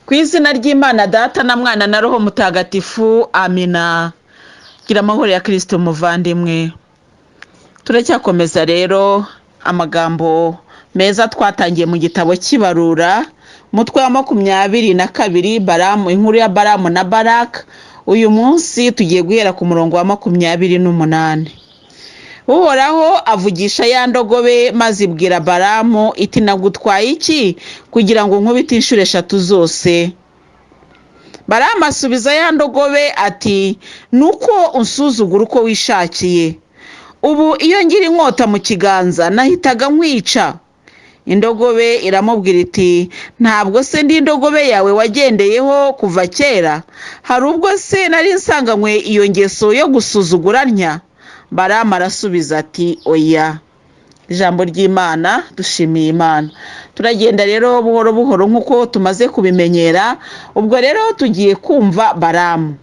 Ku izina ry'Imana Data na Mwana na Roho Mutagatifu, amina. Gira amahoro ya Kirisito muvandimwe. Turacyakomeza rero amagambo meza twatangiye mu gitabo cy'ibarura, umutwe wa 22, Baramu, inkuru ya Baramu na Baraka. Uyu munsi tugiye guhera ku murongo wa 28. Uhoraho avugisha ya ndogobe maze ibwira Baramu iti: "Nagutwaye iki kugira ngo nkubite inshuro eshatu zose?" Baramu asubiza ya ndogobe ati: "Nuko unsuzugura uko wishakiye. Ubu iyo ngira inkota mu kiganza nahitaga nkwica." Indogobe iramubwira iti: "Ntabwo se ndi indogobe yawe wagendeyeho kuva kera? Hari ubwo se nari nsanganywe iyo ngeso yo gusuzugura ntya?" Baramu arasubiza ati: "Oya." Ijambo ry'Imana, dushimiye Imana. Turagenda rero buhoro buhoro nk'uko tumaze kubimenyera. Ubwo rero tugiye kumva Baramu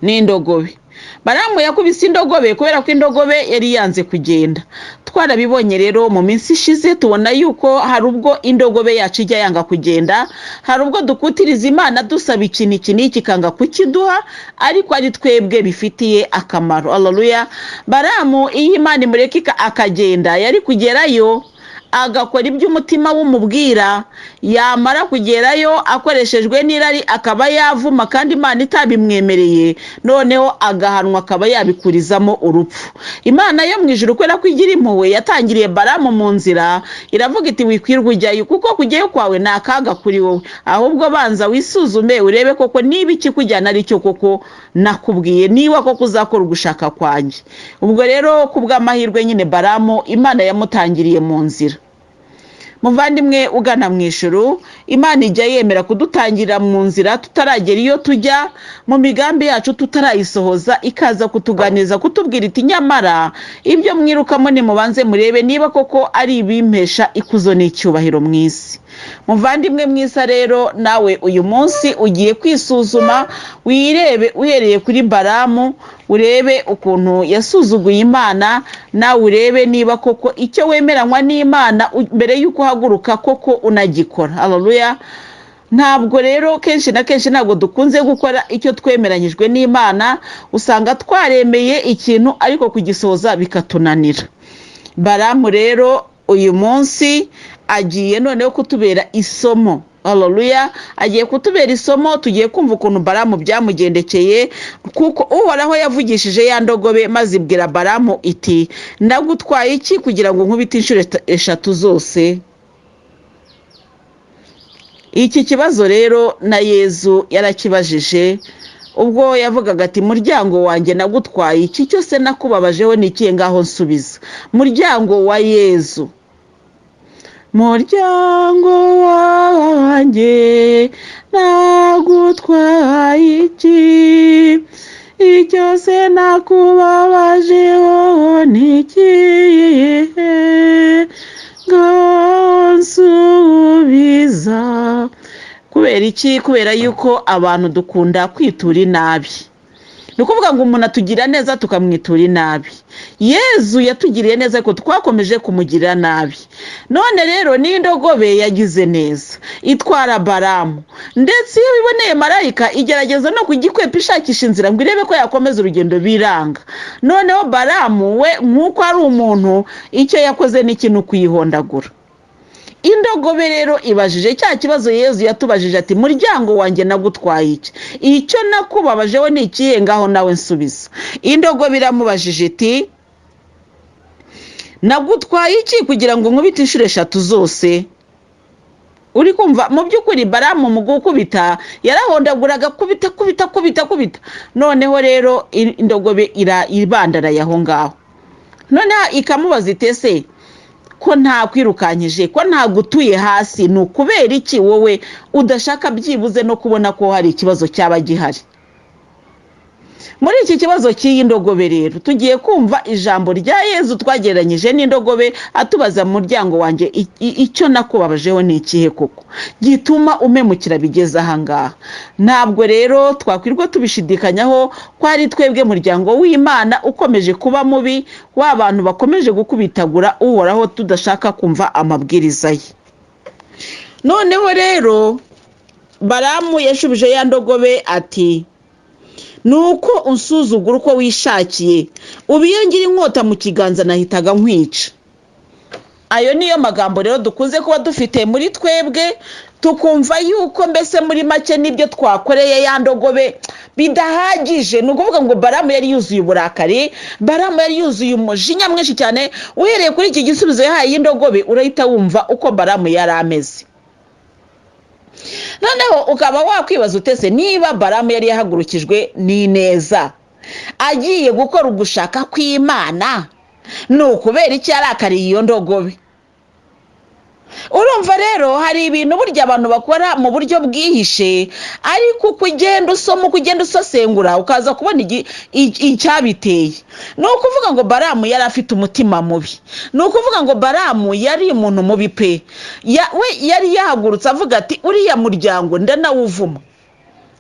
n'indogobe. Baramu yakubise indogobe kubera ko indogobe yari yanze kugenda. Twarabibonye rero mu minsi ishize, tubona yuko hari ubwo indogobe yacu ijya yanga kugenda, hari ubwo dukutiriza Imana dusaba ikintu iki n'iki ikanga kukiduha, ariko ari twebwe bifitiye akamaro. Aleluya. Baramu iyo Imana imureka akagenda, yari kugerayo agakora ibyo umutima w'umubwira. Yamara kugerayo akoreshejwe n'irari, akaba yavuma kandi Imana itabimwemereye, noneho agahanwa, akaba yabikurizamo urupfu. Imana yo mu ijuru, kubera ko igira impuhwe, yatangiriye Baramu mu nzira, iravuga iti: "Wikwirwa ujyayo, kuko kujyayo kwawe ni akaga kuri wowe. Ahubwo banza wisuzume, urebe koko niba ikikujyana ari cyo koko nakubwiye, niba koko uzakora ugushaka kwanjye." Ubwo rero ku bw'amahirwe nyine, Baramu Imana yamutangiriye mu nzira. Muvandimwe ugana mu ijuru, Imana ijya yemera kudutangira mu nzira tutaragera iyo tujya, mu migambi yacu tutarayisohoza, ikaza kutuganiriza, kutubwira iti: "Nyamara ibyo mwirukamo nimubanze murebe niba koko ari ibimpesha ikuzo n'icyubahiro mu isi." Muvandimwe mwiza rero, nawe uyu munsi ugiye kwisuzuma, wirebe uhereye kuri Baramu, urebe ukuntu yasuzuguye Imana. Nawe urebe niba koko icyo wemeranywa n'Imana mbere y'uko uhaguruka koko unagikora. Haleluya. Ntabwo rero kenshi na kenshi ntabwo dukunze gukora icyo twemeranyijwe n'Imana. Usanga twaremeye ikintu ariko kugisohoza bikatunanira. Baramu rero uyu munsi agiye noneho kutubera isomo. Haleluya. Agiye kutubera isomo. Tugiye kumva ukuntu Baramu byamugendekeye, kuko Uhoraho yavugishije ya ndogobe maze ibwira Baramu iti: "Ndagutwaye iki kugira ngo nkubite inshuro eshatu zose?" Iki kibazo rero na Yezu yarakibajije ubwo yavugaga ati: "Muryango wanjye, nagutwaye iki? Cyose nakubabajeho ni ikihe? Ngaho nsubiza." Muryango wa Yezu, muryango wanjye, nagutwaye iki? Icyo se nakubabajeho ni ikihe? Ngaho nsubiza. Kubera iki? Kubera yuko abantu dukunda kwitura inabi. Ni ukuvuga ngo umuntu atugira neza tukamwitura inabi. Yezu yatugiriye neza ariko twakomeje kumugirira nabi. None rero n'indogobe yagize neza itwara Baramu, ndetse iyo biboneye marayika igerageza no kugikwepa, ishakisha inzira ngo irebe ko yakomeza urugendo, biranga. Noneho Baramu we, nk'uko ari umuntu, icyo yakoze ni ikintu kuyihondagura. Indogobe rero ibajije cya kibazo Yezu yatubajije ati: "Muryango wanjye, nagutwaye iki? Icyo nakubabajeho ni ikihe? Ngaho nawe nsubiza." Indogobe iramubajije iti: "Nagutwaye iki kugira ngo nkubite inshuro eshatu zose?" Uri kumva, mu by'ukuri Baramu mu gukubita yarahondaguraga, kubita, kubita, kubita, kubita. Noneho rero indogobe ibandaraye aho ngaho. Noneho ikamubaza iti: "Ese ko ntakwirukankije, ko ntagutuye hasi, ni ukubera iki wowe udashaka byibuze no kubona ko hari ikibazo cyaba gihari?" Muri iki kibazo cy'iyi ndogobe rero tugiye kumva ijambo rya Yezu twagereranyije n'indogobe, atubaza: "Muryango wanjye, icyo nakubabajeho ni ikihe koko gituma umemukira bigeze ahangaha?" Ntabwo rero twakwirwa tubishidikanyaho ko ari twebwe muryango w'Imana ukomeje kuba mubi, wa bantu bakomeje gukubitagura Uhoraho, tudashaka kumva amabwiriza ye. Noneho rero Baramu yashubije ya ndogobe ati: "Ni uko unsuzugura uko wishakiye. Ubu iyo ngira inkota mu kiganza nahitaga nkwica." Ayo niyo magambo rero dukunze kuba dufite muri twebwe, tukumva yuko mbese muri make n'ibyo twakoreye ya ndogobe bidahagije. Ni ukuvuga ngo Baramu yari yuzuye uburakari, Baramu yari yuzuye umujinya mwinshi cyane. Uhereye kuri iki gisubizo yahaye y'indogobe, urahita wumva uko Baramu yari ameze. Noneho ukaba wakwibaza utese: niba Baramu yari yahagurukijwe n'ineza, agiye gukora ugushaka kw'Imana, ni ukubera iki yarakariye iyo ndogobe? Urumva rero hari ibintu burya abantu bakora mu buryo bwihishe, ariko uko ugenda usoma, uko ugenda usesengura, ukaza kubona icyabiteye. Ni ukuvuga ngo Baramu yari afite umutima mubi. Ni ukuvuga ngo Baramu yari umuntu mubi pe. We yari yahagurutse avuga ati: "Uriya muryango ndanawuvuma."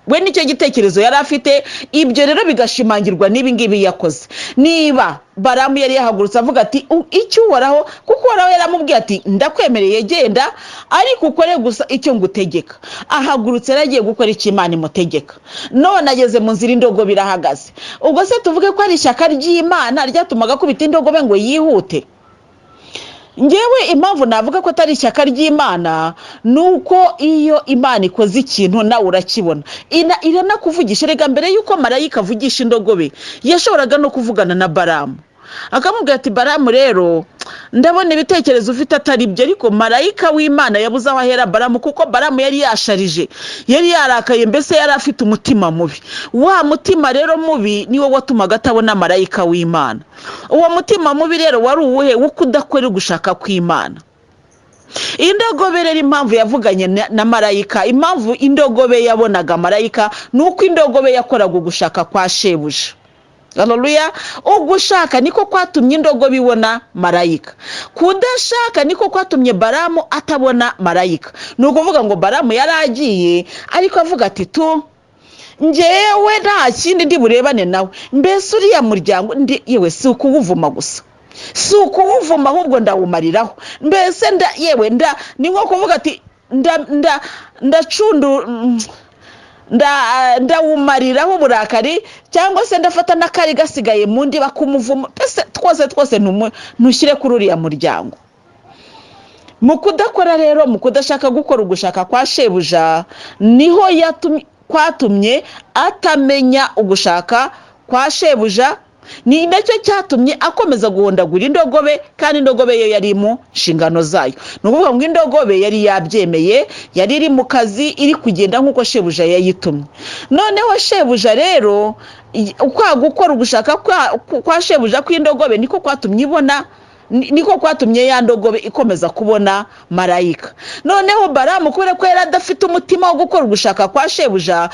We nicyo gitekerezo yari afite. Ibyo rero bigashimangirwa n'ibi ngibi yakoze. Niba Baramu yari yahagurutse avuga ati "Icyo Uhoraho", kuko Uhoraho yaramubwiye ati: "Ndakwemereye, genda, ariko ukore gusa icyo ngutegeka." Ahagurutse yari agiye gukora icyo Imana imutegeka, none ageze mu nzira indogobe irahagaze. Ubwo se tuvuge ko ari ishyaka ry'Imana ryatumaga akubita indogobe ngo yihute? Ngewe impamvu navuga ko atari ishyaka ry'Imana ni uko iyo Imana ikoze ikintu nawe urakibona, iranakuvugisha. Rega mbere y'uko marayika avugisha indogobe, yashoboraga no kuvugana na Baramu, akamubwira ati: "Baramu rero, ndabona ibitekerezo ufite atari byo." Ariko marayika w'Imana yabuze aho ahera Baramu, kuko Baramu yari yasharije, yari yarakaye, mbese yari afite umutima mubi. Wa mutima rero mubi niwo watumaga atabona marayika w'Imana. Uwo mutima mubi rero wari uwuhe? Wo kudakora ugushaka kw'Imana. Indogobe rero, impamvu yavuganye na marayika, impamvu indogobe yabonaga marayika, ni uko indogobe yakoraga ugushaka kwa shebuja. Haleluya! Ugushaka niko kwatumye indogobe ibona marayika, kudashaka niko kwatumye Baramu atabona marayika. Ni ukuvuga ngo Baramu yari agiye, ariko avuga ati: "Tu ngewe nta kindi ndi burebane nawe, mbese uriya muryango ndi yewe si ukuwuvuma gusa, si ukuwuvuma, ahubwo ndawumariraho." Mbese nda yewe nda ni nko kuvuga ati nda nda ndacundu nda ndawumariraho uburakari, cyangwa se ndafata n'akari gasigaye mu ndi bakumuvuma, mbese twose twose ntushyire kuri uriya muryango. Mu kudakora rero, mu kudashaka gukora ugushaka kwa shebuja, niho kwatumye atamenya ugushaka kwa shebuja. Ni nacyo cyatumye akomeza guhondagura indogobe, kandi indogobe yo yari mu nshingano zayo. Ni ukuvuga ngo indogobe yari yabyemeye, yari iri mu kazi, iri kugenda nk'uko shebuja yayitumye. Noneho shebuja rero, kwa gukora ugushaka kwa shebuja kw'indogobe niko kwatumye ibona, niko kwatumye ya ndogobe ikomeza kubona marayika. Noneho Baramu, kubera ko yari adafite umutima wo gukora ugushaka kwa shebuja,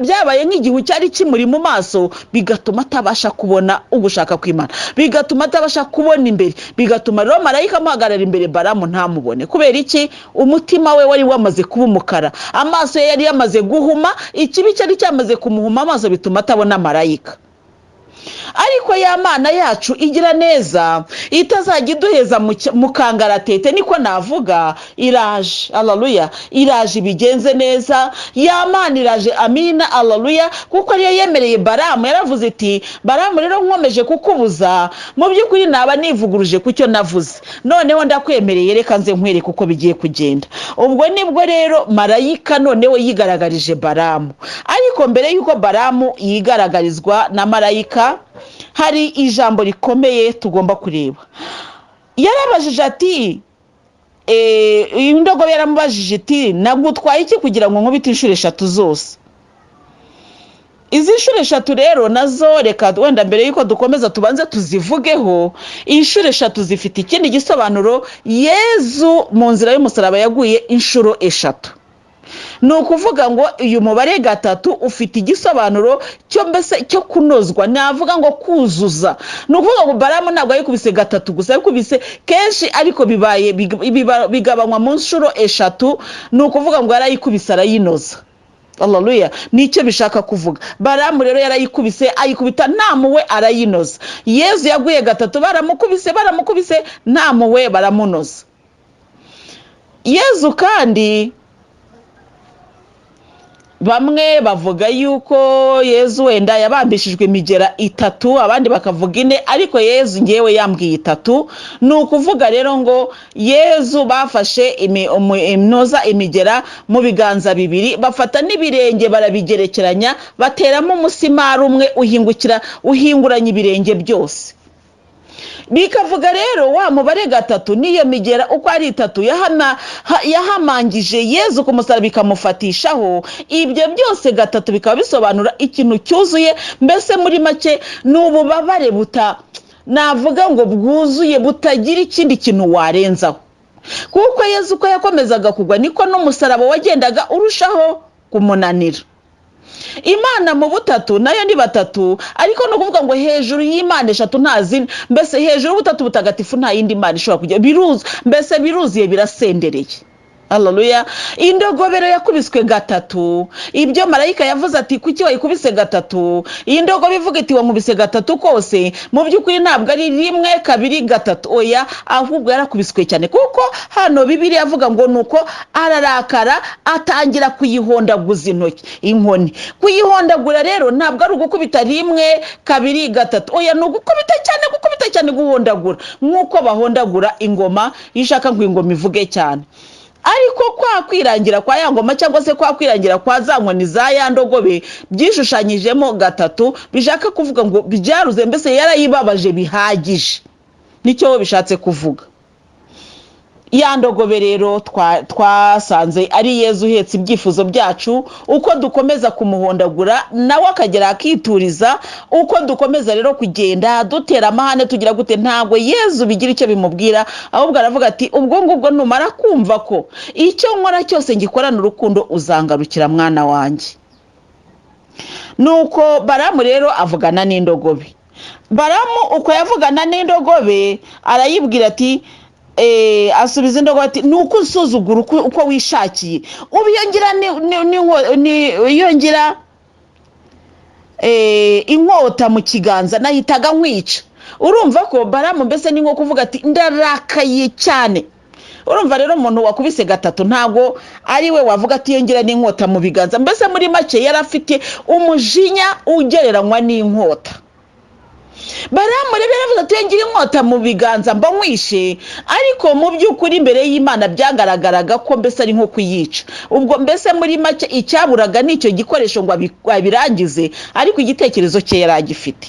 byabaye nk'igihu cyari kimuri mu maso, bigatuma atabasha kubona ugushaka kw'Imana, bigatuma atabasha kubona imbere, bigatuma rero marayika amuhagarara imbere, Baramu ntamubone. Kubera iki? Umutima we wari wamaze kuba umukara, amaso ye yari yamaze guhuma, ikibi cyari cyamaze kumuhuma amaso, bituma atabona marayika. Ariko ya Mana yacu igira neza, itazajya iduheza mu kangaratete, niko navuga, iraje. Alaluya! Iraje ibigenze neza. Ya Mana iraje. Amina, alaluya! Kuko ariyo yemereye Baramu, yaravuze iti: "Baramu rero, nkomeje kukubuza, mu by'ukuri naba nivuguruje ku cyo navuze. Noneho ndakwemereye, reka nze nkwereke uko bigiye kugenda." Ubwo nibwo rero marayika noneho yigaragarije Baramu. Ariko mbere y'uko Baramu yigaragarizwa na marayika, hari ijambo rikomeye tugomba kureba. Yarabajije ati indogobe yaramubajije iti: "Nagutwaye iki kugira ngo nkubite inshuro eshatu zose?" Izi nshuro eshatu rero nazo, reka wenda mbere y'uko dukomeza tubanze tuzivugeho. Inshuro eshatu zifite ikindi gisobanuro. Yezu mu nzira y'umusaraba yaguye inshuro eshatu. Ni ukuvuga ngo uyu mubare gatatu ufite igisobanuro cyo mbese cyo kunozwa, navuga ngo kuzuza. Ni ukuvuga ngo Baramu ntabwo yayikubise gatatu gusa, yayikubise kenshi, ariko bibaye bigabanywa mu nshuro eshatu. Ni ukuvuga ngo yarayikubise arayinoza. Haleluya! Nicyo bishaka kuvuga. Baramu rero yarayikubise, ayikubita nta muwe, arayinoza. Yezu yaguye gatatu, baramukubise, baramukubise nta muwe, baramunoza. Yezu kandi bamwe bavuga yuko Yezu wenda yabambishijwe imigera itatu, abandi bakavuga ine, ariko Yezu ngewe yambwiye itatu. Ni ukuvuga rero ngo Yezu bafashe inoza imigera mu biganza bibiri, bafata n'ibirenge barabigerekeranya, bateramo umusimari umwe uhingukira uhinguranya ibirenge byose. Bikavuga rero wa mubare gatatu n'iyo migera uko ari itatu yahamangije Yezu ku musaraba ikamufatishaho. Ibyo byose gatatu bikaba bisobanura ikintu cyuzuye. Mbese muri make ni ububabare buta navuga ngo bwuzuye, butagira ikindi kintu warenzaho, kuko Yezu uko yakomezaga kugwa niko n'umusaraba wagendaga urushaho kumunanira. Imana mu butatu nayo ni batatu, ariko ni ukuvuga ngo hejuru y'Imana eshatu nta zindi, mbese hejuru y'ubutatu butagatifu nta yindi Mana ishobora kujya. Biruzu, mbese biruzuye, birasendereye. Haleluya! Indogobero yakubiswe gatatu. Ibyo marayika yavuze ati: "Kuki wayikubise gatatu?" Iyi ndogobe ivuga iti: "Wankubise gatatu kose." Mu by'ukuri ntabwo ari rimwe, kabiri, gatatu, oya, ahubwo yarakubiswe cyane, kuko hano Bibiliya avuga ngo nuko ararakara atangira kuyihondaguza intoki inkoni. Kuyihondagura rero ntabwo ari ugukubita rimwe, kabiri, gatatu, oya, ni ugukubita cyane, gukubita cyane, guhondagura nk'uko bahondagura ingoma iyo ushaka ngo ingoma ivuge cyane. Ariko kwa kwirangira kwa ya ngoma, cyangwa se kwa kwirangira kwa za nkoni za ya ndogobe, byishushanyijemo gatatu, bishaka kuvuga ngo byaruze, mbese yarayibabaje bihagije, nicyo bishatse kuvuga. Ya ndogobe rero twasanze ari Yezu uhetse ibyifuzo byacu. Uko dukomeza kumuhondagura nawe akagera akituriza. Uko dukomeza rero kugenda dutera amahane, tugira gute, ntabwo Yezu bigira icyo bimubwira, ahubwo aravuga ati: "Ubwo ngubwo numara kumva ko icyo nkora cyose ngikorana urukundo, uzangarukira, mwana wanjye." Nuko Baramu rero avugana n'indogobe. Baramu uko yavugana n'indogobe, arayibwira ati, asubiza indogobe ati: "Ni uko unsuzugura uko wishakiye. Ubu iyo ngira inkota mu kiganza nahitaga nkwica." Urumva ko Baramu mbese ni nko kuvuga ati: "Ndarakaye cyane." Urumva rero umuntu wakubise gatatu ntabwo ari we wavuga ati: "Iyo ngira n'inkota mu biganza." Mbese muri make yari afite umujinya ugereranywa n'inkota. Baramu rero yaravuze ati: "Ngira inkota mu biganza mba nkwishe." Ariko mu by'ukuri imbere y'Imana byagaragaraga ko mbese ari nko kuyica. Ubwo mbese muri make icyaburaga ni icyo gikoresho ngo abirangize, ariko igitekerezo cye yari agifite,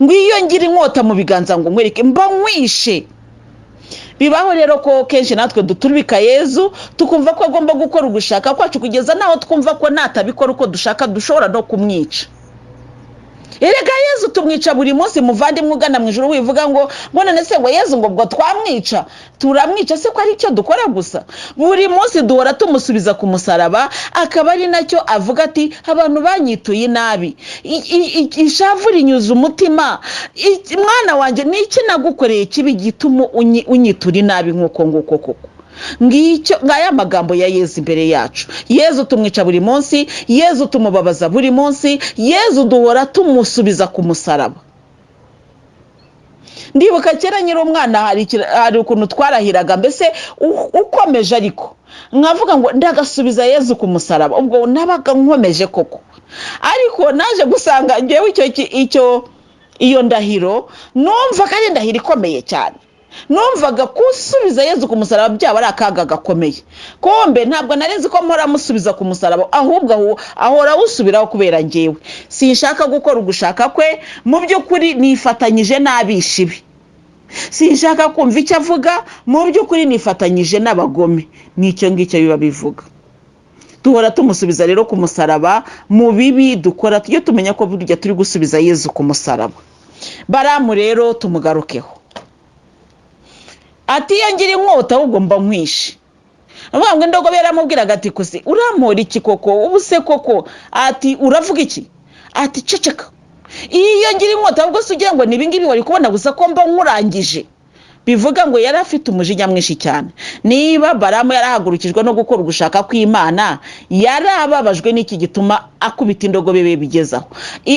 ngo: "Iyo ngira inkota mu biganza ngo nkwereke, mba nkwishe." Bibaho rero ko kenshi natwe duturubika Yezu, tukumva ko agomba gukora ugushaka kwacu, kugeza n'aho twumva ko natabikora uko dushaka dushobora no kumwica. Erega Yezu tumwica buri munsi. Muvandimwe ugana mu ijoro, wivuga ngo none se ngo Yezu ngo ubwo twamwica? Turamwica se ko ari icyo dukora gusa buri munsi? Duhora tumusubiza ku musaraba, akaba ari nacyo avuga ati: "Abantu banyituye inabi, ishavu rinyuze umutima. Mwana wanjye, ni iki nagukoreye kibi gituma unyitura inabi nk'uko nguko koko?" Ngicyo, ngaya magambo ya Yezu imbere yacu. Yezu tumwica buri munsi, Yezu tumubabaza buri munsi, Yezu duhora tumusubiza ku musaraba. Ndibuka kera nkiri umwana, hari ukuntu twarahiraga, mbese ukomeje, ariko nkavuga ngo ndagasubiza Yezu ku musaraba. Ubwo nabaga nkomeje koko, ariko naje gusanga ngewe icyo iyo ndahiro numvaga ari indahiro ikomeye cyane. Numvaga gusubiza Yezu ku musaraba byaba ari akaga gakomeye. Kumbe ntabwo nari nzi ko mpora musubiza ku musaraba, ahubwo ahora awusubiraho kubera ngewe sinshaka gukora ugushaka kwe. Mu by'ukuri nifatanyije n'abishi be, sinshaka kumva icyo avuga. Mu by'ukuri nifatanyije n'abagome. Nicyo ngicyo biba bivuga. Duhora tumusubiza rero ku musaraba mu bibi dukora. Tujye tumenya ko burya turi gusubiza Yezu ku musaraba. Baramu rero tumugarukeho, ati: "Iyo ngira inkota ahubwo mba nkwishe." Avuga ngo indogobe yaramubwiraga ati: "Kusi urampora iki koko? Ubu se koko?" Ati: "Uravuga iki?" Ati: "Ceceka. Iyo ngira inkota ahubwo se ugira ngo ni ibingibi wari kubona gusa, ko mba nkurangije?" Bivuga ngo yari afite umujinya mwinshi cyane. Niba Baramu yarahagurukijwe no gukora ugushaka kw'Imana, yari ababajwe n'iki gituma akubita indogobe be bigezaho.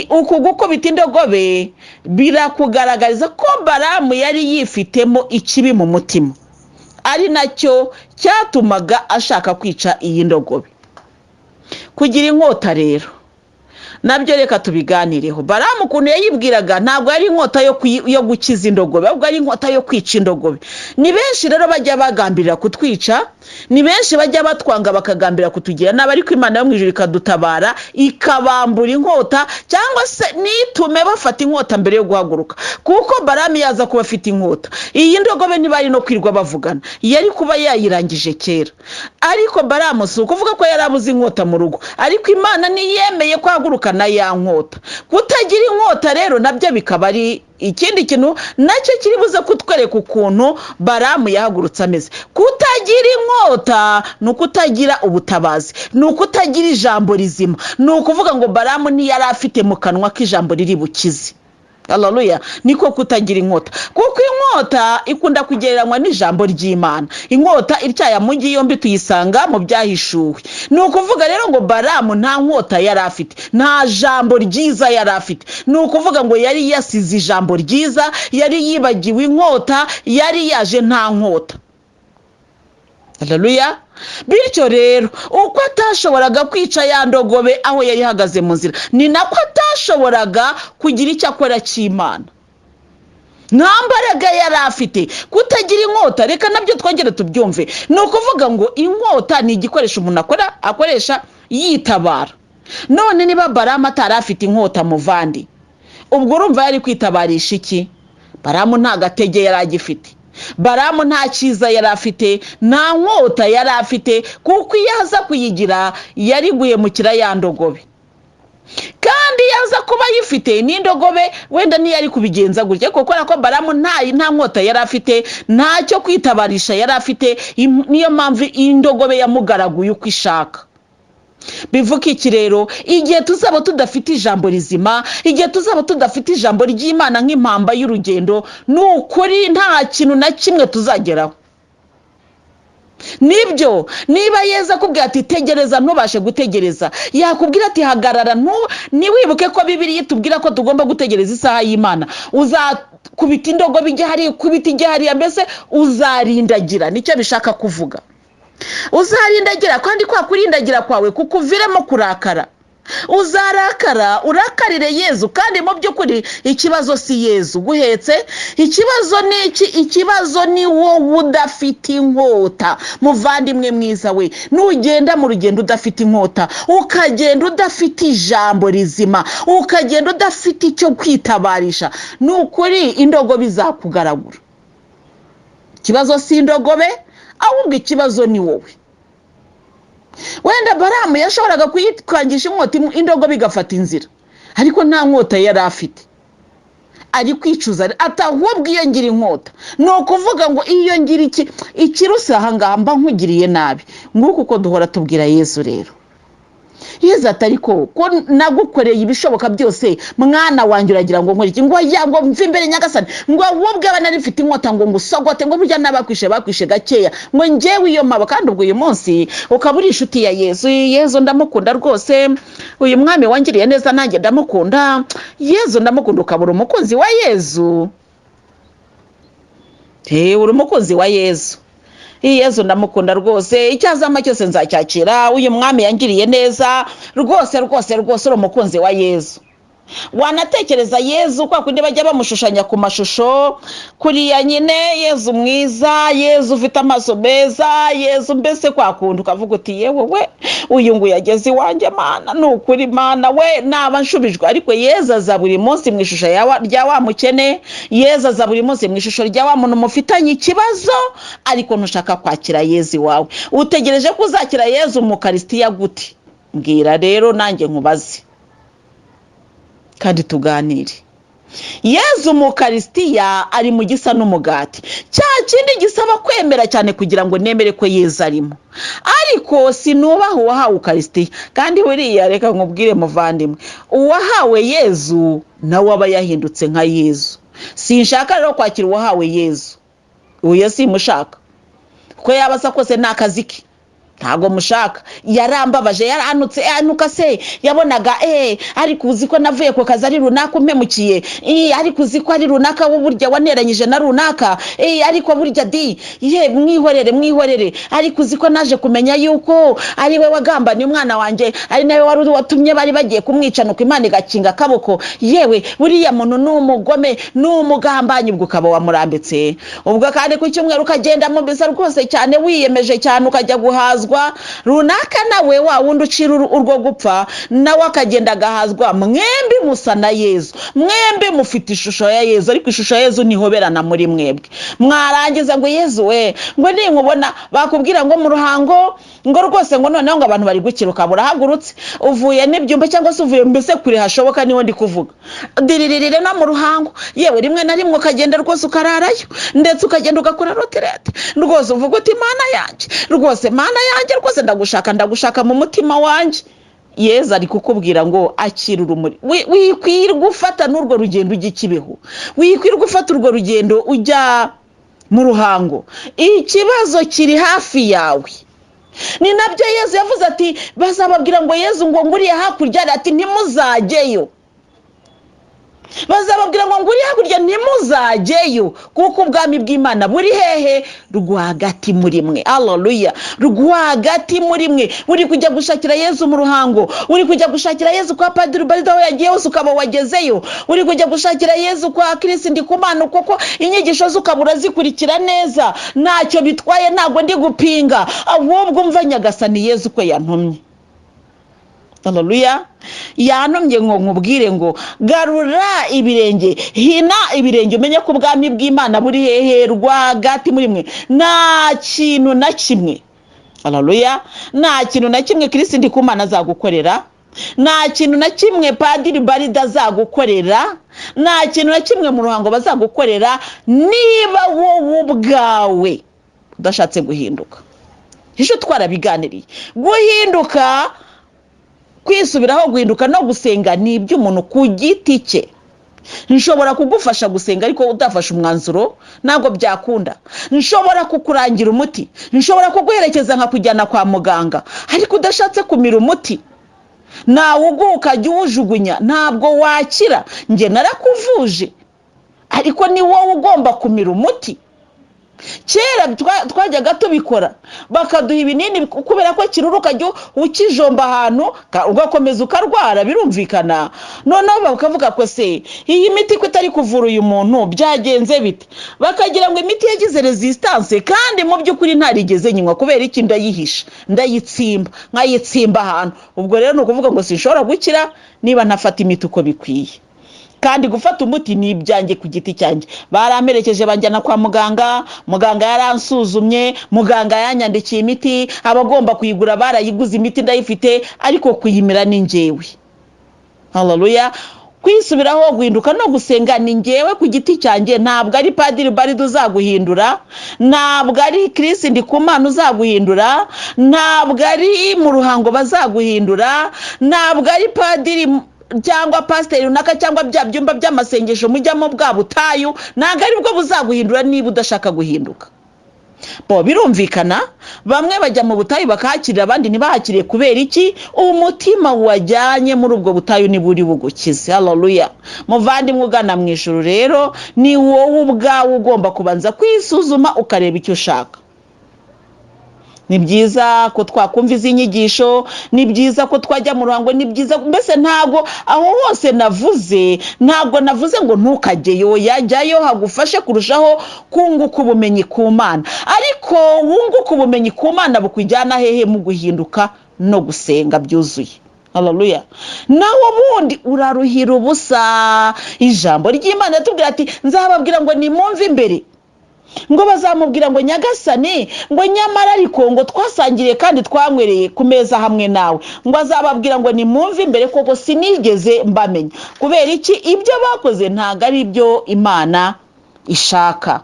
Uku gukubita indogobe birakugaragariza ko Baramu yari yifitemo ikibi mu mutima. Ari nacyo cyatumaga ashaka kwica iyi ndogobe. Kugira inkota rero nabyo reka tubiganireho. Baramu ukuntu yayibwiraga, ntabwo ari inkota yo gukiza indogobe, ahubwo ari inkota yo kwica indogobe. Ni benshi rero bajya bagambirira kutwica, ni benshi bajya batwanga bakagambirira kutugira nabi, ariko Imana yo mu ijuru ikadutabara, ikabambura inkota, cyangwa se nitume bafata inkota mbere yo guhaguruka. Kuko Baramu yaza kuba afite inkota, iyi ndogobe ntibari no kwirwa bavugana, yari kuba yayirangije kera. Ariko Baramu si ukuvuga ko yari abuze inkota mu rugo, ariko Imana ntiyemeye ko ahaguruka na ya nkota. Kutagira inkota rero nabyo bikaba ari ikindi kintu nacyo kiri buze kutwereka ukuntu Baramu yahagurutse ameze. Kutagira inkota ni ukutagira ubutabazi, ni ukutagira ijambo rizima. Ni ukuvuga ngo Baramu ntiyari afite mu kanwa k'ijambo riri bukize. Haleluya! Niko kutagira inkota, kuko inkota ikunda kugereranywa n'ijambo ry'Imana. Inkota ityaye amugi yombi tuyisanga mu Byahishuwe. Ni ukuvuga rero ngo Baramu nta nkota yari afite, nta jambo ryiza yari afite. Ni ukuvuga ngo yari yasize ijambo ryiza, yari yibagiwe inkota, yari yaje nta nkota. Haleluya! Bityo rero, uko atashoboraga kwica ya ndogobe aho yari ihagaze mu nzira, ni nako atashoboraga kugira icyo akora cy'Imana. Nta mbaraga yari afite. Kutagira inkota, reka nabyo twongere tubyumve. Ni ukuvuga ngo inkota ni igikoresho umuntu akora akoresha yitabara. None niba Baramu atari afite inkota, muvandi, ubwo urumva yari kwitabarisha iki? Baramu nta gatege yari agifite, Baramu nta cyiza yari afite, nta nkota yari afite, kuko iyo aza kuyigira yari guhemukira ya ndogobe. Kandi iyo aza kuba ayifite n'indogobe, wenda ntiyari kubigenza gutya. Kuko kubera ko Baramu nta nkota yari afite, ntacyo kwitabarisha yari afite, niyo mpamvu indogobe yamugaraguye uko ishaka. Bivuga iki rero? Igihe tuzaba tudafite ijambo rizima, igihe tuzaba tudafite ijambo ry'Imana nk'impamba y'urugendo, ni ukuri nta kintu na kimwe tuzageraho. Nibyo, niba Yeza akubwira ati "Tegereza", ntubashe gutegereza, yakubwira ati "Hagarara", ntiwibuke ko Bibiliya itubwira ko tugomba gutegereza isaha y'Imana, uzakubita indogobe ijya hariya, ukubita ijya hariya, mbese uzarindagira. Nicyo bishaka kuvuga. Uzarindagira, kandi kwa kurindagira kwawe kukuviremo kurakara. Uzarakara, urakarire Yezu, kandi mu by'ukuri ikibazo si Yezu guhetse. Ikibazo ni iki? Ikibazo ni wowe udafite inkota. Muvandimwe mwiza we, nugenda mu rugendo udafite inkota, ukagenda udafite ijambo rizima, ukagenda udafite icyo kwitabarisha, ni ukuri indogobe izakugaragura. Ikibazo si indogobe, ahubwo ikibazo ni wowe. Wenda Baramu yashoboraga kuyikangisha inkota, indogobe igafata inzira, ariko nta nkota yari afite. Ari kwicuza ati "Ahubwo iyo ngira inkota", ni ukuvuga ngo iyo ngira iki ikirusi aha ngaha mba nkugiriye nabi. Nguko uko duhora tubwira Yezu rero. Yezu atari ko nagukoreye ibishoboka byose, mwana wanjye, uragira ngo nkore iki? Ngo ya, ngo mve imbere Nyagasani, ngo wowe ubwawe nari mfite inkota ngo ngusogote, ngo burya n'abakwishe bakwishe gakeya, ngo njyewe iyo mpaba. Kandi ubwo uyu munsi ukaba uri inshuti ya Yezu. "Yezu ndamukunda rwose, uyu mwami wangiriye neza nanjye ndamukunda, Yezu ndamukunda." Ukaba umukunzi wa Yezu. Uri umukunzi wa Yezu. "Yezu ndamukunda rwose, icyazama cyose nzacyakira, uyu mwami yangiriye neza rwose rwose rwose." Uri umukunzi wa Yezu. Wanatekereza Yezu kwa kundi bajya bamushushanya ku mashusho kuriya nyine, Yezu mwiza, Yezu ufite amaso meza, Yezu mbese kwa kundi ukavuga uti "Yewe we, uyu nguyu ageze iwanjye, Mana, ni ukuri Mana we naba nshubijwe." Ariko Yezu aza buri munsi mu ishusho rya wa mukene, Yezu aza buri munsi mu ishusho rya wa muntu mufitanye ikibazo, ariko ntushaka kwakira Yezu iwawe. Utegereje ko uzakira Yezu mu karisitiya gute? Mbwira rero nanjye nkubaze kandi tuganire. Yezu mu karisitiya ari mu gisa n'umugati, cya kindi gisaba kwemera cyane kugira ngo nemere ko Yezu arimo, ariko sinubaha uwahawe ukarisitiya. Kandi buriya reka nkubwire muvandimwe, uwahawe Yezu nawe aba yahindutse nka Yezu. Sinshaka rero kwakira uwahawe Yezu, uyu simushaka, kuko yaba asa kose ni akazi ke. Ntabwo mushaka, yarambabaje, yaranutse, anuka se yabonaga, ariko uzi ko navuye ku kazi ari runaka umpemukiye, ariko uzi ko ari runaka wo burya waneranyije na runaka, ariko burya di ye, mwihorere, mwihorere, ariko uzi ko naje kumenya yuko ari we wagambaniye umwana wanjye, ari nawe wari watumye bari bagiye kumwica, nuko Imana igakinga akaboko, yewe buriya muntu ni umugome, ni umugambanyi. Ubwo ukaba wamurambitse. Ubwo kandi ku cyumweru ukagenda mu misa rwose cyane, wiyemeje cyane, ukajya guhazwa runaka, nawe wa wundi ucira urwo gupfa, nawe akagenda agahazwa. Mwembi musa na Yezu, mwembi mufite ishusho ya Yezu, ariko ishusho ya Yezu ntihoberana muri mwebwe. Mwarangiza ngo Yezu we, ngo ninkubona, bakubwira ngo mu Ruhango ngo rwose ngo noneho ngo abantu bari gukira, ukaba urahagurutse uvuye n'ibyumba cyangwa se uvuye mbese kure hashoboka, niho ndi kuvuga, diriririre no mu Ruhango, yewe rimwe na rimwe ukagenda rwose ukararayo, ndetse ukagenda ugakora retraite rwose, uvuga uti Mana yanjye rwose, Mana yanjye rwose, ndagushaka, ndagushaka mu mutima wanjye. Yezu ari kukubwira ngo akira urumuri. Wikwirwa ufata n'urwo rugendo ujya i Kibeho, wikwirwa ufata urwo rugendo ujya mu Ruhango, ikibazo kiri hafi yawe. Ni nabyo Yezu yavuze ati bazababwira ngo Yezu ngo nguriye hakurya, ati ntimuzajyeyo. Bazababwira ngo nguriye hakurya, ntimuzajyeyo, kuko ubwami bw'Imana buri hehe? Rwagati muri mwe. Aleluya! Rwagati muri mwe. Uri kujya gushakira Yezu mu Ruhango, uri kujya gushakira Yezu kwa Padiri Ubaldo, aho yagiye hose ukaba wagezeyo, uri kujya gushakira Yezu kwa Kirisi Ndikumana, kuko inyigisho ze ukaba urazikurikira neza. Ntacyo bitwaye, ntabwo ndi gupinga, ahubwo umva Nyagasani Yezu ko yantumye. Haleluya! Yantumye ngo nkubwire ngo garura ibirenge, hina ibirenge, umenye ko ubwami bw'Imana buri hehe? Rwagati muri mwe. Nta kintu na kimwe, haleluya, nta kintu na kimwe Kirisi Ndikumana azagukorera, nta kintu na kimwe Padiri Barida azagukorera, nta kintu na kimwe mu Ruhango bazagukorera, niba wowe ubwawe udashatse guhinduka. Ejo twarabiganiriye, guhinduka, kwisubiraho, guhinduka no gusenga ni iby'umuntu ku giti cye. Nshobora kugufasha gusenga, ariko udafashe umwanzuro ntabwo byakunda. Nshobora kukurangira umuti, nshobora kuguherekeza nkakujyana kwa muganga, ariko udashatse kumira umuti, nawuguha ukajya uwujugunya, ntabwo wakira. Njye narakuvuje, ariko ni wowe ugomba kumira umuti. Kera twajyaga tubikora, bakaduha ibinini kubera ko kirura, ukajya ukijomba ahantu, ugakomeza ukarwara, birumvikana. Noneho bakavuga ko se iyi miti ko itari kuvura uyu muntu, byagenze bite? Bakagira ngo imiti yagize résistance, kandi mu by'ukuri ntarigeze nyinywa. Kubera iki? Ndayihisha, ndayitsimba, nkayitsimba ahantu. Ubwo rero ni ukuvuga ngo sinshobora gukira niba ntafata imiti uko bikwiye. Kandi gufata umuti ni ibyanjye ku giti cyanjye. Baramperekeje banjyana kwa muganga, muganga yaransuzumye, muganga yanyandikiye imiti, abagomba kuyigura barayiguze, imiti ndayifite, ariko kuyimira ni njyewe. Haleluya! Kwisubiraho, guhinduka no gusenga ni njyewe ku giti cyanjye. Ntabwo ari Padiri Barida uzaguhindura, ntabwo ari Kirisi Ndikumana uzaguhindura, ntabwo ari mu Ruhango bazaguhindura, ntabwo ari padiri cyangwa pasiteri runaka cyangwa bya byumba by'amasengesho mujyamo, bwa butayu, ntabwo ari bwo buzaguhindura niba udashaka guhinduka. Bo birumvikana, bamwe bajya mu butayu bakahakirira, abandi ntibahakiriye. Kubera iki? Umutima wajyanye muri ubwo butayu niba uri bugukize. Haleluya! Muvandimwe ugana mu ijuru rero, ni wowe ubwawe ugomba kubanza kwisuzuma, ukareba icyo ushaka. Ni byiza ko twakumva izi nyigisho, ni byiza ko twajya mu Ruhango, ni byiza mbese. Ntabwo aho hose navuze, ntabwo navuze ngo ntukajyeyo, yajyayo hagufashe kurushaho kunguka ubumenyi ku Mana. Ariko wunguka ubumenyi ku Mana bukujyana hehe? Mu guhinduka no gusenga byuzuye. Haleluya! Nawe ubundi uraruhira ubusa. Ijambo ry'Imana yatubwira ati nzababwira ngo nimumve imbere, ngo bazamubwira ngo Nyagasani, ngo nyamara ariko ngo twasangiriye kandi twanywereye ku meza hamwe nawe. Ngo azababwira ngo nimumve imbere, koko sinigeze mbamenya. Kubera iki? Ibyo bakoze ntabwo ari ibyo Imana ishaka.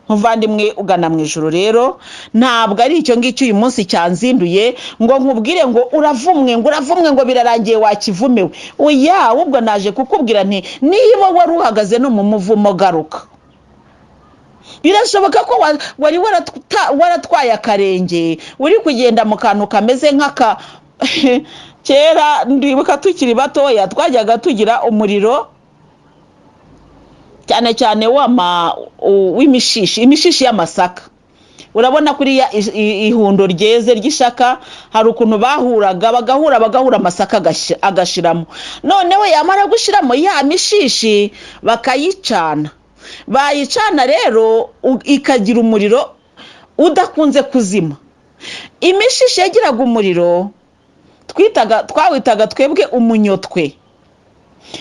Muvandimwe ugana mu ijoro rero, ntabwo ari icyo ngicyo uyu munsi cyanzinduye ngo nkubwire ngo uravumwe, ngo uravumwe, ngo birarangiye, wakivumewe. Oya, ahubwo naje kukubwira nti niba wari uhagaze no mu muvumo, garuka. Birashoboka ko wari waratwaye akarenge, uri kugenda mu kantu kameze nk'aka. Kera ndibuka tukiri batoya twajyaga tugira umuriro cyane cyane w'imishishi, imishishi y'amasaka. Urabona kuriya ihundo ryeze ry'ishaka, hari ukuntu bahuraga, bagahura, bagahura amasaka agashiramo. Noneho yamara gushiramo, ya mishishi bakayicana. Bayicana rero ikagira umuriro udakunze kuzima. Imishishi yagiraga umuriro twawitaga twebwe umunyotwe.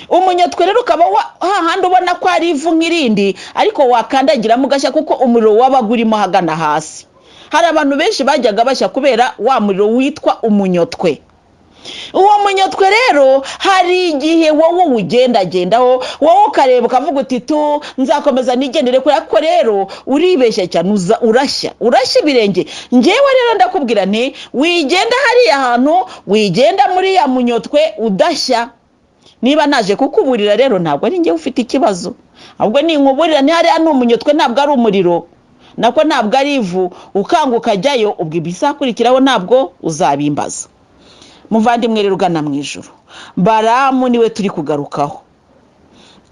Umunyotwe rero ukaba hahandi ubona ko ari ivu nk'irindi, ariko wakandagiramo ugashya, kuko umuriro wabaga urimo ahagana hasi. Hari abantu benshi bajyaga bashya kubera wa muriro witwa umunyotwe. Uwo munyotwe rero, hari igihe wowe uwugendagendaho, wowe ukareba ukavuga uti: "Tu, nzakomeza nigendere kure." Ariko rero uribeshya cyane, uza urashya, urashya ibirenge. Ngewe rero ndakubwira nti: wigenda hariya hantu, wigenda muri ya munyotwe udashya. Niba naje kukuburira rero, ntabwo ari njyewe ufite ikibazo, ahubwo ninkuburira ni hariya ni umunyotwe, ntabwo ari umuriro, nako ntabwo ari ivu. Ukanga ukajyayo, ubwo ibizakurikiraho ntabwo uzabimbaza. Muvandimwe rero ugana mu ijuru, Baramu niwe turi kugarukaho,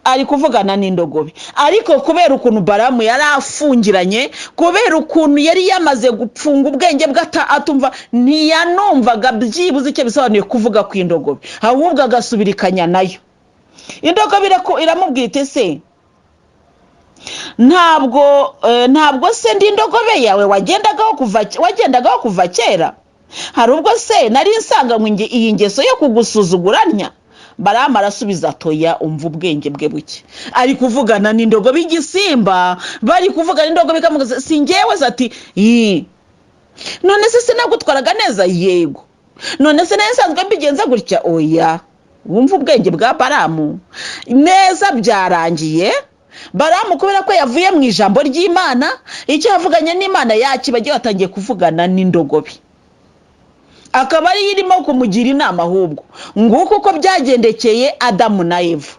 ari kuvugana n'indogobe. Ariko kubera ukuntu Baramu yari afungiranye, kubera ukuntu yari yamaze gupfunga ubwenge bwe, atumva, ntiyanumvaga byibuze icyo bisobanuye kuvuga kw'indogobe, ahubwo agasubirikanya nayo. Indogobe iramubwira iti: "Se ntabwo se ndi indogobe yawe wagendagaho kuva kera? Hari ubwo se nari nsanganywe iyi ngeso yo kugusuzuguranya?" Baramu arasubiza atoya. Umva ubwenge bwe buke, ari kuvugana n'indogobe, igisimba. Bari kuvugana n'indogobe, ikamubaza: "Si ngewe se?" Ati: "Ii." "None se sinagutwaraga neza?" "Yego." "None se nayo nsanzwe mbigenza gutya?" "Oya." Wumva ubwenge bwa Baramu neza. Byarangiye Baramu, kubera ko yavuye mu ijambo ry'Imana, icyo yavuganye n'Imana yakibagiwe, atangiye kuvugana n'indogobe, akaba ariyo irimo kumugira inama. Ahubwo nguko uko byagendekeye Adamu na Eva.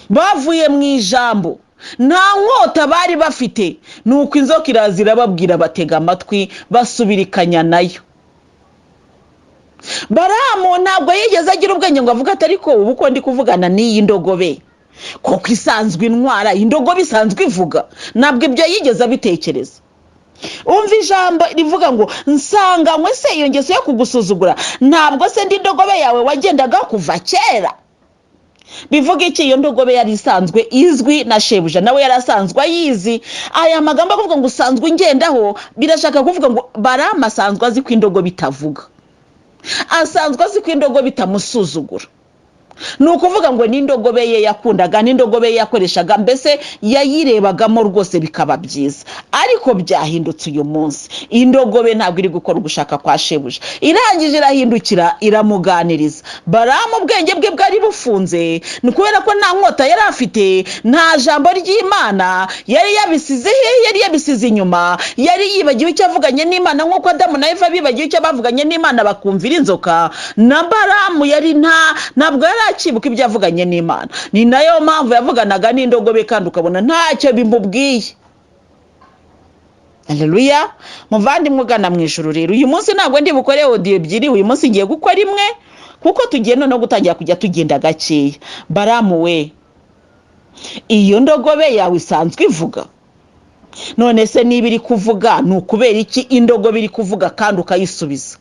Bavuye mu ijambo, nta nkota bari bafite, nuko inzoka iraza irababwira, batega amatwi, basubirikanya nayo. Baramu ntabwo yigeze agira ubwenge ngo avuge ati: "Ariko ubu ko ndi kuvugana n'iyi ndogobe, koko isanzwe intwara, indogobe isanzwe ivuga?" Ntabwo ibyo yigeze abitekereza. Umva ijambo rivuga ngo: "Nsanganywe se iyo ngeso yo kugusuzugura? Ntabwo se ndi indogobe yawe wagendaga kuva kera?" Bivuga iki? Iyo ndogobe yari isanzwe izwi na shebuja, nawe yari asanzwe ayizi. Aya magambo avuga ngo "usanzwe ungendaho", birashaka kuvuga ngo Baramu asanzwe azi ko indogobe itavuga, asanzwe azi ko indogobe itamusuzugura. Ni ukuvuga ngo n'indogobe ye yakundaga, n'indogobe ye yakoreshaga, mbese yayirebagamo rwose bikaba byiza. Ariko byahindutse uyu munsi, indogobe ntabwo iri gukora ugushaka kwa shebuja. Irangije irahindukira, iramuganiriza. Baramu ubwenge bwe bwari bufunze, ni kubera ko nta nkota yari afite, nta jambo ry'Imana, yari yabisize he? Yari yabisize inyuma, yari yibagiwe icyo avuganye n'Imana. Nk'uko Adamu na Eva bibagiwe icyo bavuganye n'Imana bakumvira inzoka, na Baramu yari ntabwo yari akibuka ibyo yavuganye n'Imana. Ni nayo mpamvu yavuganaga n'indogobe kandi ukabona ntacyo bimubwiye. Haleluya! Muvandimwe ugana mu ijuru rero, uyu munsi ntabwo ndi bukore audio ebyiri, uyu munsi ngiye gukora imwe, kuko tugiye noneho gutangira kujya tugenda gakeya. Baramu we, iyo ndogobe yawe isanzwe ivuga? None se niba iri kuvuga, ni ukubera iki indogobe iri kuvuga kandi ukayisubiza?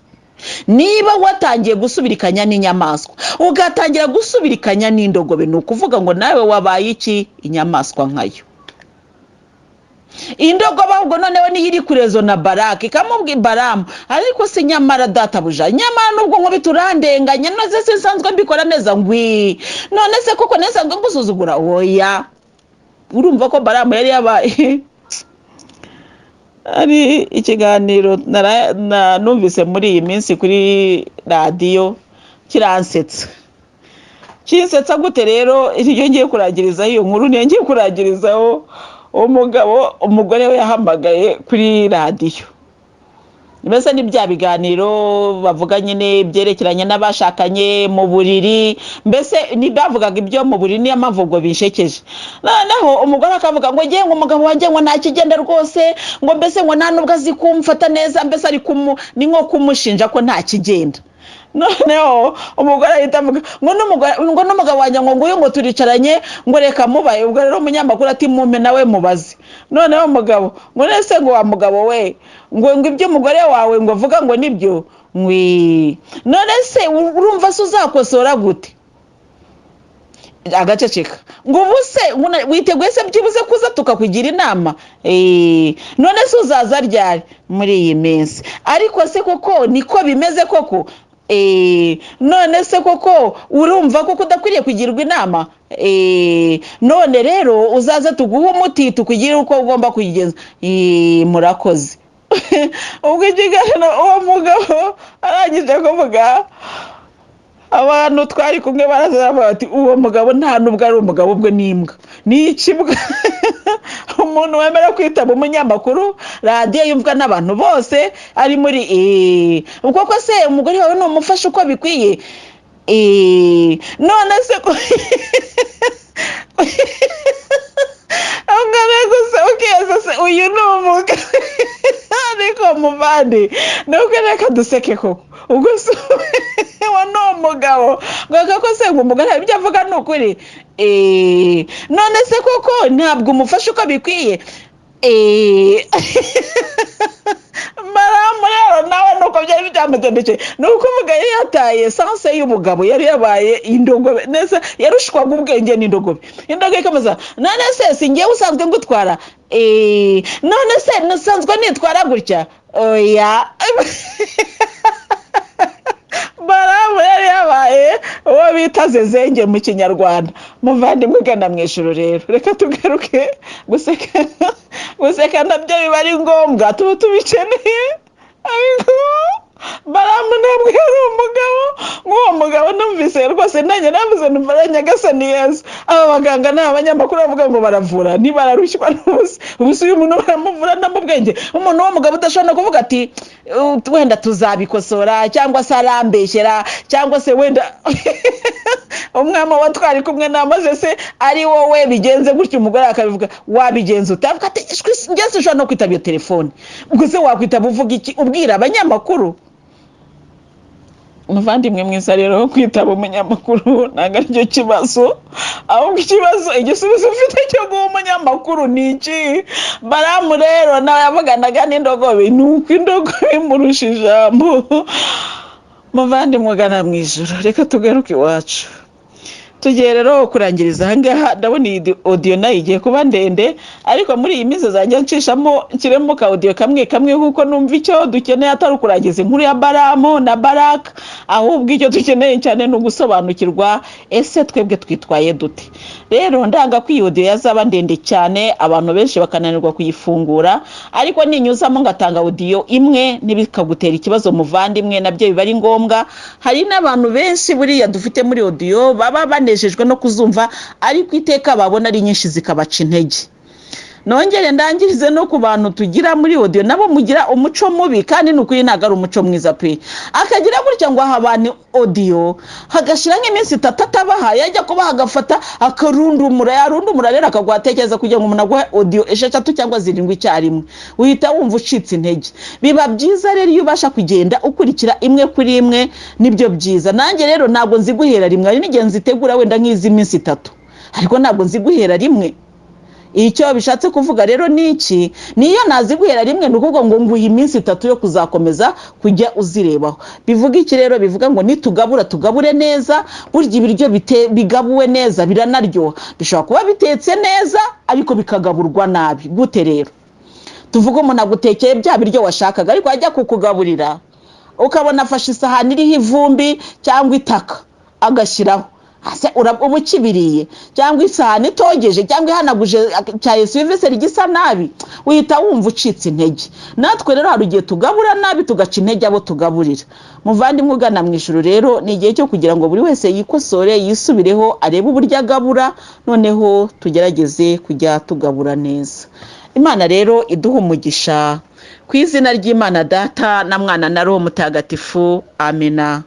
Niba watangiye gusubirikanya n'inyamaswa, ugatangira gusubirikanya n'indogobe, ni ukuvuga ngo nawe wabaye iki? Inyamaswa nkayo. Indogobe ahubwo noneho niyo iri kurezo na Baraki, ikamubwira Baramu: "Ariko se nyamara databuja, nyamara nubwo nkubita urandenganya. None se nsanzwe mbikora neza?" "Ngwi." "None se koko nsanzwe ngusuzugura?" "Oya." Urumva ko Baramu yari yabaye. Hari ikiganiro numvise muri iyi minsi kuri radiyo kiransetsa. Kinsetsa gute rero? Iryo ngiye kurangirizaho iyo nkuru, niyo ngiye kurangirizaho. Umugabo, umugore we yahamagaye kuri radiyo. Mbese ni bya biganiro bavuga nyine byerekeranye n'abashakanye mu buriri, mbese ntibavugaga ibyo mu buriri, niyo mpamvu ubwo binshekeje. Noneho umugore akavuga ngo ngewe ngo umugabo wanjye ngo nta kigenda rwose, ngo mbese ngo nta nubwo azi kumfata neza, mbese ari kumu ni nko kumushinja ko nta kigenda. Noneho umugore ahita avuga ngo ngo n'umugabo wanjye ngo nguyu ngo turicaranye, ngo reka mubaye. Ubwo rero umunyamakuru ati mumpe nawe mubaze. Noneho umugabo ngo nese ngo wa mugabo we, ngo ibyo umugore wawe ngo avuga ngo nibyo ngwi, none se urumva se uzakosora gute? Agaceceka. Ngo ubu se witeguye se byibuze kuza tukakugira inama? None se uzaza ryari? Muri iyi minsi. Ariko se koko niko bimeze koko? None se koko urumva koko udakwiriye kugirwa inama? None rero uzaze tuguhe umuti, tukugire uko ugomba kuyigenza. Murakoze. Ubwo ikiganiro uwo mugabo arangije kuvuga, abantu twari kumwe baraza bati uwo mugabo nta nubwo ari umugabo, ubwo ni imbwa, ni ikibwa. Umuntu wemera kwitaba umunyamakuru, radiyo yumvwa n'abantu bose, ari muri ubwo ko se umugore wawe numufasha uko bikwiye? None se ko ungana gusa ukibaza se uyu ni umugabo? Ariko muvandi, nubwo reka duseke koko, ubwo se uwo ni umugabo ngo ko se ngo umugore ibyo avuga ni ukuri? None se koko ntabwo umufasha uko bikwiye? Maramu rero nawe nuko byari byamugendekeye, ni ukuvuga yari yataye sens y'ubugabo, yari yabaye indogobe neza, yarushwaga ubwenge n'indogobe. Indogobe ikomeza, none se si ngewe usanzwe ngutwara? None se nsanzwe nitwara gutya? Oya. Baramu yari yabaye uwo bita zezenge mu Kinyarwanda. Muvandimwe ugana mu ijoro rero, reka tugaruke guseka. Guseka nabyo biba ari ngombwa, tuba tubikeneye. Ariko Baramu ntabwo yari umugabo nk'uwo mugabo. Numvise rwose nanjye navuze, numva Nyagasani Yesu, aba baganga ni abanyamakuru bavuga ngo baravura ntibararushywa n'ubusa. Ubusa uyu muntu baramuvura no mu bwenge? Umuntu w'umugabo udashobora no kuvuga ati wenda tuzabikosora, cyangwa se arambeshyera, cyangwa se wenda umwami wa twari kumwe namaze se ari wowe bigenze gutyo, umugore akabivuga, wabigenza ute? Avuga ati njye sinshobora no kwitaba iyo telefone. Ubwo se wakwitaba uvuga iki, ubwira abanyamakuru? Umuvandimwe mwiza rero, kwitaba umunyamakuru ntabwo aricyo kibazo, ahubwo ikibazo, igisubizo ufite cyo guha umunyamakuru ni iki? Baramu rero nawe yavuganaga n'indogobe, ni uko indogobe imurusha ijambo. Muvandimwe ugana mu ijoro, reka tugaruke iwacu. Tugiye rero kurangiriza ahangaha. Ndabona iyi audio nayo igiye kuba ndende, ariko muri iyi minsi zanjye nshishamo nshyiremo ka audio kamwe kamwe, kuko numva icyo dukeneye atari ukurangiza inkuru ya Baramu na Baraka, ahubwo icyo dukeneye cyane ni ugusobanukirwa ese twebwe twitwaye dute. Rero ndanga ko iyi audio yazaba ndende cyane, abantu benshi bakananirwa kuyifungura, ariko ninyuzamo ngatanga audio imwe ntibikagutera ikibazo, muvandimwe, nabyo biba ari ngombwa. Hari n'abantu benshi buriya dufite muri audio baba banejejwe no kuzumva, ariko iteka babona ari nyinshi zikabaca intege. Nongere ndangirize no ku bantu tugira muri audio, nabo mugira umuco mubi, kandi ni ukuri ntabwo ari umuco mwiza pe. Akagira gutya ngo aha abantu audio, hagashira nk'iminsi 3 atabaha, yajya kubaha agafata akarundumura, yarundumura rero akaguha. Atekereza kugira ngo umuntu aguhe audio 6 cyangwa 7 icyarimwe, uhita wumva ucitse intege. Biba byiza rero iyo ubasha kugenda ukurikira imwe kuri imwe, nibyo byiza. Nanjye rero ntabwo nzi guhera rimwe, hari n'igihe nzitegura wenda nk'izi minsi 3, ariko ntabwo nzi guhera rimwe. Icyo bishatse kuvuga rero ni iki? Niyo naziguhera rimwe, ni ukuvuga ngo nguhe iminsi 3 yo kuzakomeza kujya uzirebaho. Bivuga iki rero? Bivuga ngo nitugabura tugabure neza. Burya ibiryo bigabuwe neza biranaryoha. Bishobora kuba bitetse neza ariko bikagaburwa nabi. Gute rero? Tuvuge umuntu agutekeye bya biryo washakaga, ariko ajya kukugaburira ukabona afashe isahani iriho ivumbi cyangwa itaka agashyiraho. Ase uba ukibiriye? Cyangwa isahani itogeje cyangwa ihanaguje cya esuvise gisa nabi, uhita wumva ucitse intege. Natwe rero hari igihe tugabura nabi, tugaca intege abo tugaburira. Muvandimwe ugana mu ijoro rero, ni igihe cyo kugira ngo buri wese yikosore, yisubireho, arebe uburyo agabura, noneho tugerageze kujya tugabura neza. Imana rero iduha umugisha. Ku izina ry'Imana Data na Mwana na Roho Mutagatifu, amina.